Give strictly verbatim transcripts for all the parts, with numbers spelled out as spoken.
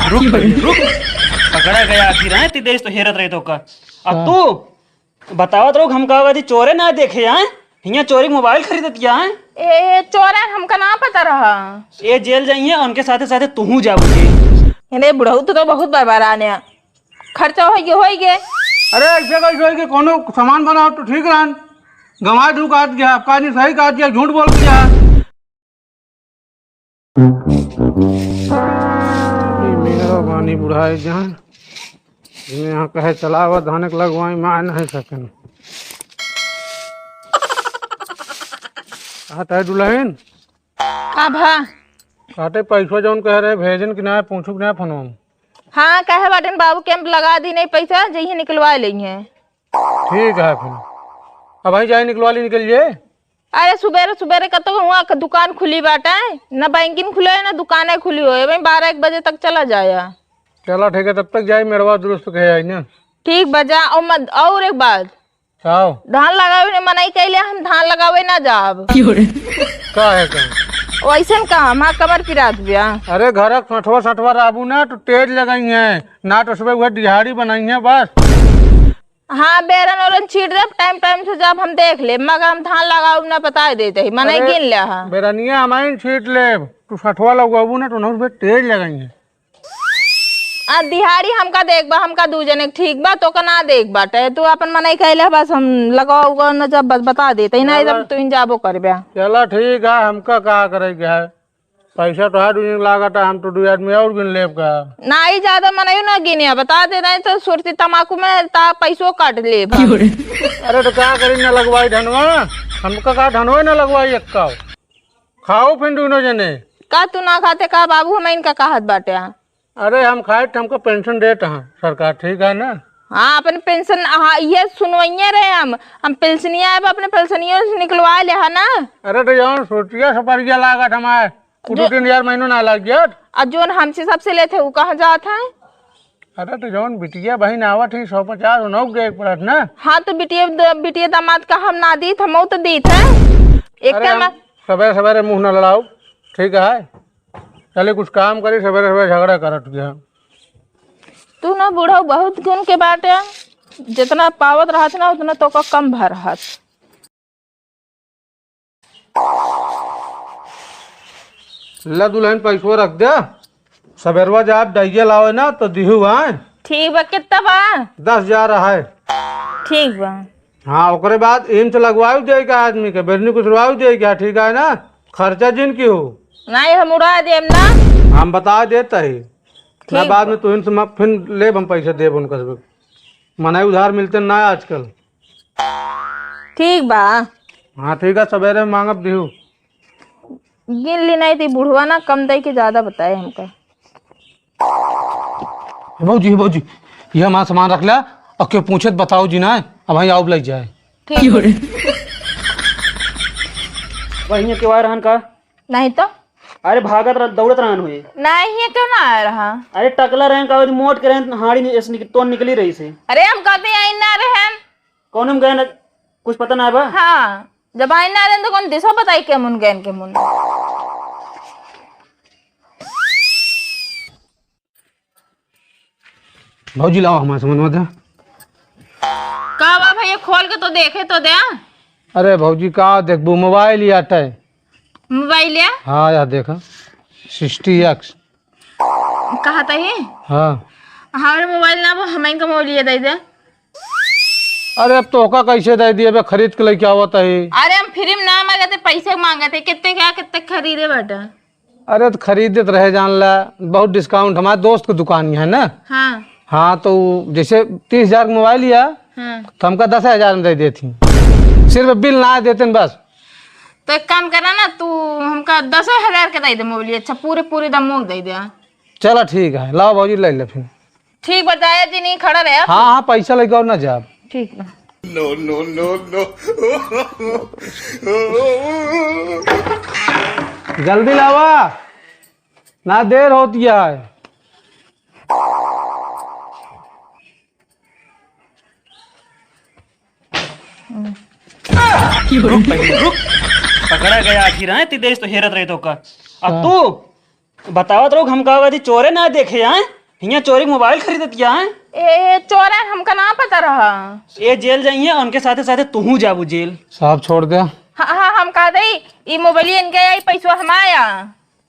रुक, रुक। पकड़ा गया आखिर, हैं? ती देश तो हेरत रहे तो का। अब हाँ। तू बतावत रहो, हम का कदी चोरे ना देखे, हैं? हियाँ चोरी मोबाइल खरीदत किया, हैं? ए, ए, चोरे हमका ना पता रहा। ए जेल जाइए, उनके साथे साथे तुहू जाबू जी। अरे बुढ़ऊ, तू तो बहुत बरबराने। खर्चा होइगे, होइगे। अरे, ऐसे कैसे होइगे? कोनो सामान बनाओ तो ठीक रहन। गंवार झूठ कहत गया, अब का नहीं सही कहत गया, झूठ बोल दिया। ई मेहरबानी बुढ़ाई जान, जिन्हें यहाँ कहे चलावा धानक लगवाई, मैं नहीं सकन। कहत है दुल्हन, का भा? काटे पैसवा जौन कह रहे भेजन कि ना, पूछू कि ना फोनवा में? हाँ, कहे बाटेन बाबू कैंप लगा दी नहीं पैसा, जइहे निकलवा लेइहे। ठीक है फिर, अब वहीं जाए निकलवा ली, निकल जे। अरे सुबेरे सुबेरे कतो हुआ क-, दुकान खुली बाटे, न बैंकिंग खुले न दुकाने खुली होए, वहीं बारह एक बजे तक चला जाया। चला ठीक है, तब तक जाए मेड़वा दुरुस्त कहे आई ना। ठीक बा जा, और मत, और एक बात, का हो? धान लगावे ने मनाई कैले, हम धान लगावे ना जाब। का है का? वैसन का, हमार कमर पिरात बिया। अरे, घर क सठवा सठवा रहबू ना, तो तेज लगाई है, ना तो सुबह वह दिहाड़ी बनाई है बस। हाँ, बेरन ओरन छीट देब, टाइम टाइम से जब हम देख लेब, मगर हम धान लगावे ना बताए देते ही, मनाई अरे, गिन ले हा। बेरनिया हमाइन छीट लेब, तू सठवा लगवाबू ना, तो ना उसमें तेज लगाई है। आ, दिहाड़ी हमका देख बा, हमका दू जने के ठीक बा, तोका ना देख बाटे। तू अपन मनई कहले बस हम लगावा उगावा न जब बस बता देते ही ना, चला। एकदम तू इन जाबो करबे। चला ठीक है, हमका का करे के है, पैसा तो है दू जने लागत है, हम तो दू आदमी और गिन लेब का। ना ही ज्यादा मनई ना गिने, बता दे नहीं तो सुरती तमाकू में ता पैसो काट लेब हम। अरे तो का करी ना लगवाई धनवा, हमका का धनवा ना लगवाई एक्का। खाओ फिर दोनों जने। का तू ना खाते का बाबू, हम इनका कहत बाटे। अरे हम खाए त हमको पेंशन देत हैं सरकार, ठीक है ना? हाँ, अपन पेंशन, हाँ, ये सुनवइये रहे हम, हम पेंशनिया अब अपने पेंशनियों से निकलवा ले है ना। अरे तो जौन सोचिया सपरिया लागत हमारे, वो जो दो तीन हजार महीनों ना लाग गया। और जोन हमसे सबसे लेते, वो कहाँ जात है? अरे तो जौन बिटिया बहिन आवत ही, सौ पचास उन्हों के पड़त ना। हाँ, तो बिटिया द-, बिटिया दामाद का हम ना दीत, हम तो दीत है। एक अरे का हम मा- सवेरे सवेरे मुंह न लड़ाओ, ठीक है? चले कुछ काम करी, सवेरे सवेरे झगड़ा करत गया। तू ना बूढ़ा बहुत गुण के बाटे, जितना पावत रहत ना उतना तोका कम भा रहत। ला दुल्हन पैसवा रख दे, सबेरवा जाब डाइया लावे ना तो दिहू आए। ठीक बा, कितना बा? दस हजार है। ठीक बा। हाँ, ओकरे बाद एम्स लगवाऊ जाए का आदमी के, बेरनी कुछ लगवाऊ जाए का, ठीक है ना? खर्चा जिन की हो। नहीं, हम उड़ा देम ना। हम बता देता ही। ना ठीक बाद बा। में तुहिन से मा-, फिर लेब हम पैसा देब उनका से। मनाई उधार मिलते ना आजकल। ठीक बा। हाँ ठीक है, सवेरे में मांगब दिहू। गिन ली नहीं थी बुढ़वा ना, कम दे के ज्यादा बताए हमका। हे भौजी, हे भौजी, ये हमारा सामान रख ला और क्यों पूछे तो बताओ जी ना, अब भाई आओ लग जाए। ठीक। वहीं के वायर हन का? नहीं तो। अरे भागत रह, दौड़त रहन हुए। नहीं, ये क्यों ना आ रहा? अरे टकला रहन का, मोट के रहन, हाड़ी नि-, ऐसे निक-, तोन निकली रही से। अरे हम कभी आई ना रहन। कौन हम गए ना, कुछ पता ना बा? हाँ, जब आई ना रहन तो कौन दिशा बताई के मुन गए के मुन। भौजी लाओ हमारे सामान मत। का बा भैया, खोल के तो देखे तो दे। अरे भौजी का देखबू, मोबाइल ही आटा है। मोबाइल है? हाँ यार देखा, सिक्सटी एक्स। कहा था ही? हाँ। हमारे मोबाइल ना, वो हमें का मोबाइल ये दे दे। अरे अब तोहका कैसे दे दिए बे, खरीद के लेके आवत है। अरे हम फ्री में ना मांगते, पैसे मांगते, कितने क्या, कितने खरीदे बेटा? अरे तो खरीदत रहे जान ला, बहुत डिस्काउंट, हमारे दोस्त की दुकान ही है ना। हाँ। हाँ तो जैसे तीस हजार का मोबाइल लिया, हाँ। तो हमका दस हजार में दे देती, सिर्फ बिल ना देते न बस। तो एक काम करा ना, तू हमका दस हजार के दे दे मोबाइल, अच्छा पूरे पूरे दाम मोक दे दे। चला ठीक है, लाओ भौजी ले ले फिर। ठीक बताया जी, नहीं खड़ा रहे आप। हाँ हाँ, पैसा लेके और ना जाब। ठीक बा। No, no, no, no। जल्दी लावा, ना देर होती है। रुक पहले, रुक। पकड़ा गया आखिर, हैं? ती देश तो हेरत रहे तो का। अब हाँ। तू बतावत रहो, हम का कदी चोरे ना देखे, हैं? हियाँ चोरी मोबाइल खरीदत क्या है? ए, ए, चोर है, हमका ना पता रहा। ये जेल जाइए, उनके साथे साथे तुहू जाबू जेल। साहब, छोड़ दे। हाँ, हाँ, हम कहा दई, ई मोबाइल इनके आई, पैसवा हम आया।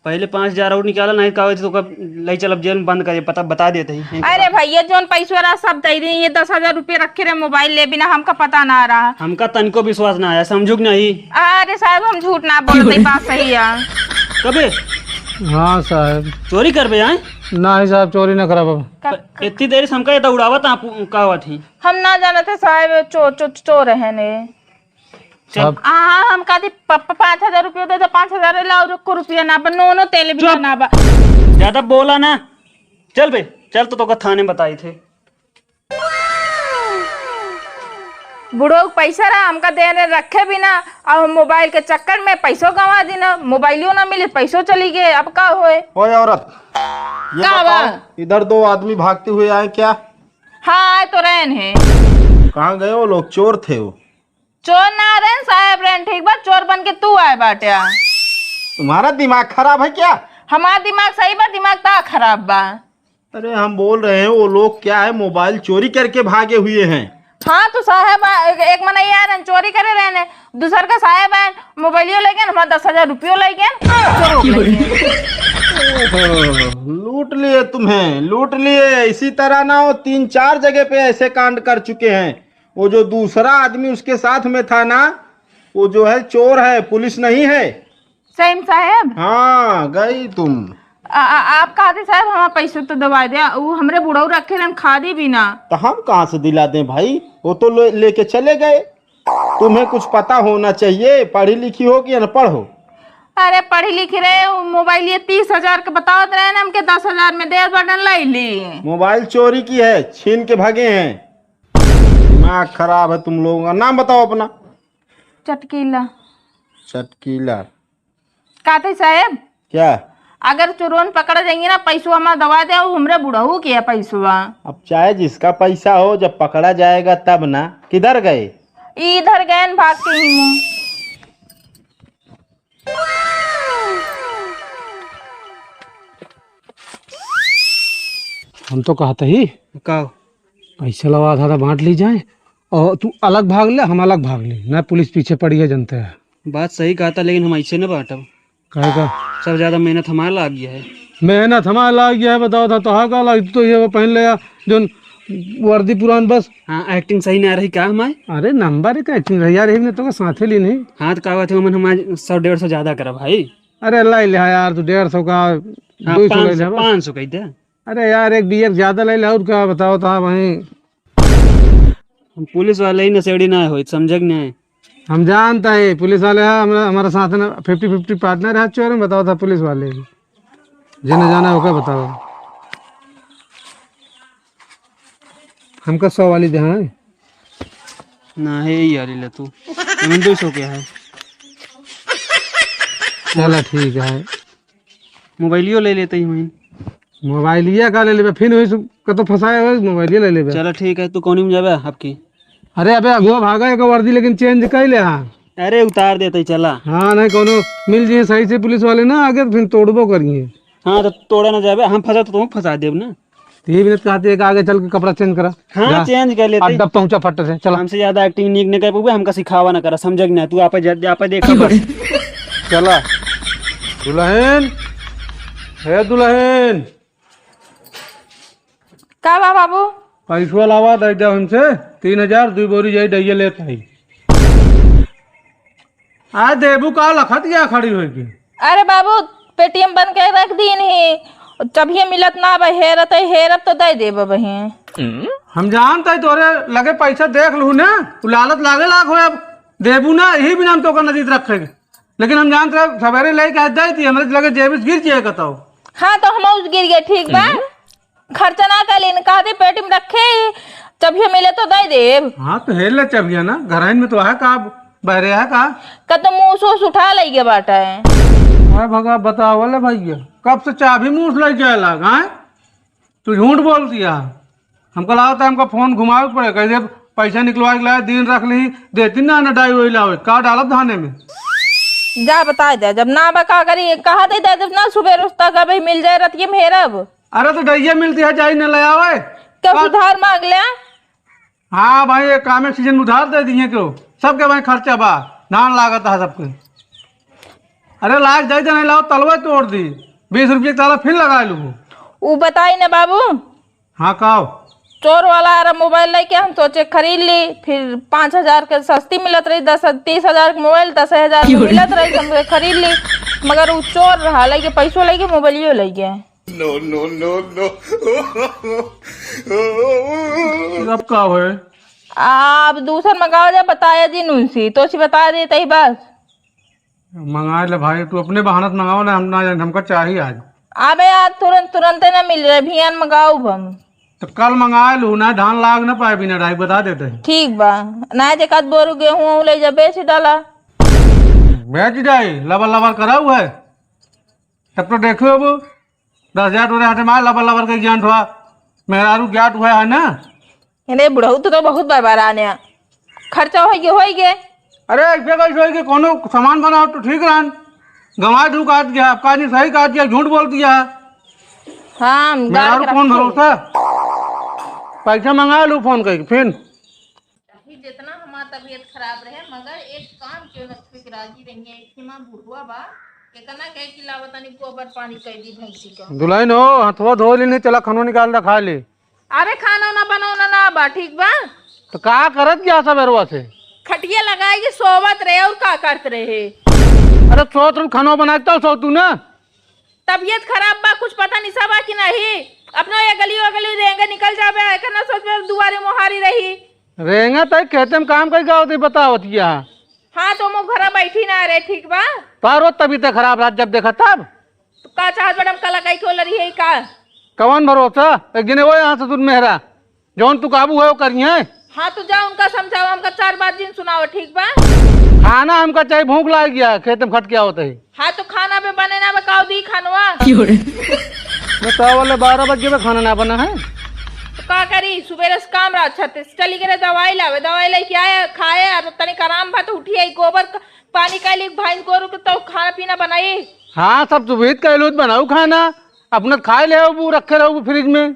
पहले पाँच हजार और निकाला, नहीं का होती तो ओकर ले चल, अब जेल में बंद करे, पता बता देते ही। अरे भैया, जौन पैसवा रहा सब दे दी, ये दस हजार रुपये रखे रहे, मोबाइल ले बिना हमका पता ना रहा। हमका तनिको विश्वास ना आया, समझू कि नहीं? अरे साहब, हम झूठ ना बोलते, बात सही है। कबे? हाँ साहब। चोरी करबे आए? नहीं साहब, चोरी ना करब अब। इतनी देर से हमका ये दौड़ावत आप का बात ही? हम ना जानते साहब, चो-, चो-, चोर है ने। चल। हाँ, हाँ, हम कहती प-, प-, पाँच हजार रुपये दे दो, पाँच हजार ला और एको रुपया ना बा, नूनो तेल भी चुप। ना बा। ज्यादा बोला ना। चल बे, चल तो तोका थाने में बताई थे। बुढ़ऊ के पैसा रहा, हमका देने रखे भी ना, और मोबाइल के चक्कर में पैसो गंवा दी ना, मोबाइलो ना मिली, पैसो चली गए, अब का होए? ओए औरत, ये का बताओ, बा? इधर दो आदमी भागते हुए आए क्या? हाँ, आए तो रहन है। कहाँ गए वो लोग? चोर थे वो। चोर ना रहन साहेब रहन, ठीक बा, चोर बन के तू आए बाट्या। तुम्हारा दिमाग खराब है क्या? हमार दिमाग सही बा, दिमाग ता खराब बा। अरे हम बोल रहे हैं, वो लोग क्या है, मोबाइल चोरी करके भागे हुए हैं। हाँ तो साहेब, आ, एक, एक मनई आए रहन, चोरी करे रहन, दूसर का साहेब आए, मोबाइलियो ले गए, हमारा दस हजार रुपयो ले गए, चोर हो गए। ओहो, लूट लिए तुम्हें, लूट लिए। इसी तरह ना वो तीन चार जगह पे ऐसे कांड कर चुके हैं। वो जो दूसरा आदमी उसके साथ में था ना, वो जो है चोर है, पुलिस नहीं है। सही में साहेब? हाँ, गई तुम। आ, आ, आप कहते साहेब, हमारा पैसा तो दवा दे, वो हमरे बुढ़ऊ रखे रहन, खा दी भी ना। तो हम कहाँ से दिला दें भाई, वो तो ले, लेके चले गए। तुम्हें कुछ पता होना चाहिए, पढ़ी लिखी हो कि अनपढ़ हो? अरे पढ़ी लिखी रहे, वो मोबाइल ये तीस हजार के बतावत रहे ना, हमके दस हजार में दे बटन लाई ली। मोबाइल चोरी की है, छीन के भागे हैं। दिमाग खराब है तुम लोगों का। नाम बताओ अपना। चटकीला। चटकीला। काते साहेब? क्या? अगर चोरन पकड़ा जाएंगे ना, पैसवा हमारा दवा दे, वो हमरे बुढ़ऊ के है पैसवा। अब चाहे जिसका पैसा हो, जब पकड़ा जाएगा तब ना। किधर गए? इधर गए न भाग के ही मुँह। हम तो कहते ही का? पैसा लवा आधा आधा बांट ली जाए और तू अलग भाग ले, हम अलग भाग ले, ना पुलिस पीछे पड़ी है, जनते है। बात सही कहता, लेकिन हम ऐसे न बांटब। काहे का? सब ज्यादा मेहनत हमार लाग गया है। मेहनत हमार लाग गया है, बताओ था, तोहार का लाग, तू तो ये वो पहन ले या, जोन वर्दी पुरान बस। हाँ, acting सही ना रही का हमार? अरे नंबर एक acting रही यार, यही में तो का साथे ली नहीं। हाँ, तो का बात है, उमन हमार सौ डेढ़ सौ ज्यादा करा भाई। अरे लाई ले यार, तू डेढ़ सौ का, हाँ, दो सौ लाई ले बस। पाँच सौ कही दे। अरे यार, एक बियर ज्यादा ले ले, और का बताओ था भाई। हम पुलिस वाले ही नशेड़ी ना होई, समझे कि नहीं? हम जानता है पुलिस वाले हैं, हमरा, हमारे साथ में fifty fifty partner है चोर में, बताओ था पुलिस वाले। जेने जाना होगा बताओ। हमका सौ वाली दे, हाँ? ना है, यही वाली ले तू। हमें दो सौ के है। चला ठीक है। मोबाइलियो ले लेते ही वहीं। मोबाइलिया का ले लेबे, फिर वही सु-, कतो फंसाए हो, मोबाइलिया ले लेबे। चला ठीक है, तू कौन में जाबे आपकी? अरे अबे अगुआ भागा एक वर्दी लेकिन change कर ले, हाँ। अरे उतार देते ही चला। हाँ, नहीं कोनो मिल जाए सही से पुलिस वाले ना आगे, तो फिर तोड़बो करिए। हाँ, तो तोड़ा ना जाबे, हम फंसा तो तुम फंसा देब ना। तो ये भी कहते हैं कि आगे चल के कपड़ा change करा। हाँ, जा। Change कर लेते। अड्डा पहुंचा फट से, चला। हमसे ज्यादा acting नीक नहीं कर पाबे, हमका सिखावा ना करा, समझे कि नहीं? तू आपे जा, आपे देखा बस। चला। दुल्हन, हे दुल्हन। का बा बाबू? पैसवा लावा, दे दे हमसे, तीन हजार, दुई बोरी जाई, डइया लेत आई। आ देबू का लखत गया खड़ी होई के? अरे बाबू, पेटीएम बन के रख दीन ही, जब ये मिलत ना बा, हेरत है, हेरत तो दे देब बही। हम जानत है तोरे लगे पैसा देख लू ना, तू लालच लागे लाग हो, अब देबू ना, यही बिना हम तोका नजीक रखेंगे। लेकिन हम जानत रहे, सवेरे लेके आज दे दी, हमरे लगे जेब से गिर जाए कतौ। हाँ, तो हम उस गिर गए, ठीक बा। खर्चा ना कर लेन, कहा दे पेटी में रखे, जब ये मिले तो दे देब। हाँ, तो हेर ले चबिया ना, घरइन में तो है का, बहरे है का? का तो मुँह से उठा लई गए बाटा है। अरे भगा, बताओ ले भैया, कब से चाबी मुँह से लई गए लाग, हैं? तू झूठ बोल दिया। हमका लागत है हमका फोन घुमावे के पड़े, कह दे पैसा निकलवा के लाए, दिन रख ली, देती ना, ना डाई वही लावे, का डालब धाने में? जा बता दे, जब ना बा का करी, कहा दे दे, जब ना सुबह रोज तक अबे मिल जाए रतिये में हेरब। अरे तो डैया मिलती है, जाई न ले आवे। कब का- उधार मांग ले? हाँ भाई, एक कामे सीजन में उधार दे दिए क्यों? सबके भाई खर्चा बा, धान लागत है सबके। अरे लाग जाई तो नहीं लाओ, तलवे तोड़ दी, बीस रुपये ताला फिर लगा लू। ऊ बताई ना बाबू। हाँ, का हो? चोर वाला आरा मोबाइल लेके हम सोचे खरीद ली, फिर पाँच हजार के सस्ती मिलत रही, दस, तीस हजार के मोबाइल दस हजार के मिलत रही, हम सोचे खरीद ली, मगर ऊ चोर रहा, लेके पैसो लेके मोबाइलियो लेके। No, no, no, no। अब का होए? आप दूसर मंगाओ जा, बताया जी नुनसी, तो सी बता देते ही बस। मंगाए ले भाई, तू अपने बहाना से मंगाओ ना, हम ना जाने, हमका चाहिए आज। अबे यार, तुरंत, तुरंते ना मिल रहे, भियान मंगाओ हम। तो कल मंगाए लू ना, धान लाग ना पाए बिना डाई, बता देते हैं। ठीक बा, ना जे कद बोरू गेहूं ले जा, बेच डाला। बेच डाई, लबर लबर करा हुआ है। तब तो देखो अब, दस हजार तोरे हाथे मार लबर लबर के ज्ञान हुआ, मेहरारू ज्ञात हुआ है ना। अरे बुढ़ऊ, तू तो बहुत बड़बड़ाने आ। खर्चा होइगे, होइगे। अरे ऐसे कैसे होइगे? कोनो सामान बनाओ तो ठीक रहन। गंवार धू काट गया, आपका आदमी सही काट गया, झूठ बोल दिया। हाँ, हम गाड़ मेहरारू के कौन रखे। भरोसा? पैसा मंगा लू फोन करके फिर। चाहे जितना हमार तबीयत खराब रहे, मगर एक काम क्यों न फिर राजी रहिए। एक हिमा बुढ़वा बा, केतना कहे कि लावा तनी गोबर पानी कर दी भैंसी का। दुल्हन हो, हथवा धो लेने, चला खानो निकाल दा, खा ले। अरे खाना ना बनाओ ना, ना बा, ठीक बा? तो का करत गया सबेरवा से? खटिया लगाई के सोवत रहे और का करत रहे? अरे सोत रहे, खाना बनाए तो सो तू ना। तबीयत खराब बा, कुछ पता नहीं सब बा कि नहीं। अपना ये गली वो गली रेंगे निकल जाबे, एकर ना सोचबे दुआरे मोहारी रही। रेंगा तई खेते में काम कई का होती बतावत गया। हाँ तो मो घरा बैठी ना रहे, ठीक बा? तारो तबीयत खराब रात जब देखा तब। तो का चाहत मैडम, कला कई क्यों लड़ी है का? कवन भरोसा? एक जने वो यहाँ से दूर मेहरा, जौन तू काबू है वो करिए। हाँ तो जा उनका समझाओ, हमका चार बात जिन सुनाओ, ठीक बा? खाना हमका चाहिए, भूख लाग गया, खेत में खट के आवत है। हाँ तो खाना पे बने ना, बताओ दी खानवा। बताओ वाले बारह बजे में खाना ना बना है। तो का करी, सुबेरे से काम रहा, छत से चली गए दवाई लावे, दवाई लेके आए, खाए, और तनिक आराम भा तो उठी आई, गोबर क-, पानी का लिए भैंस गोरू के तो खाना पीना बनाई। हाँ, सब सुविध कैलू तो बनाऊ खाना, अपना खाए ले आओ, वो रखे रहो फ्रिज में।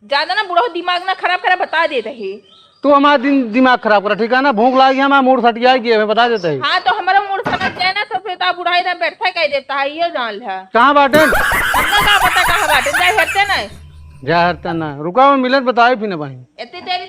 ज्यादा ना बुढ़ऊ दिमाग ना खराब करा, बता देत ही। तू हमारा दिन दिमाग खराब करा, ठीक है ना? भूख लागी, हमारा मूड सटिया गया, मैं बता देत ही। हाँ, तो हमारा मूड समझ जाए ना, तो फिर तो बुढ़ाई ना बैठा कह देता है, ये जान ले। कहाँ बाटे? अपना का पता कहाँ बाटे, जा हेरते ना। जा हेरते ना, रुका, मैं मिलत बताए फिर ना भाई। इतनी देर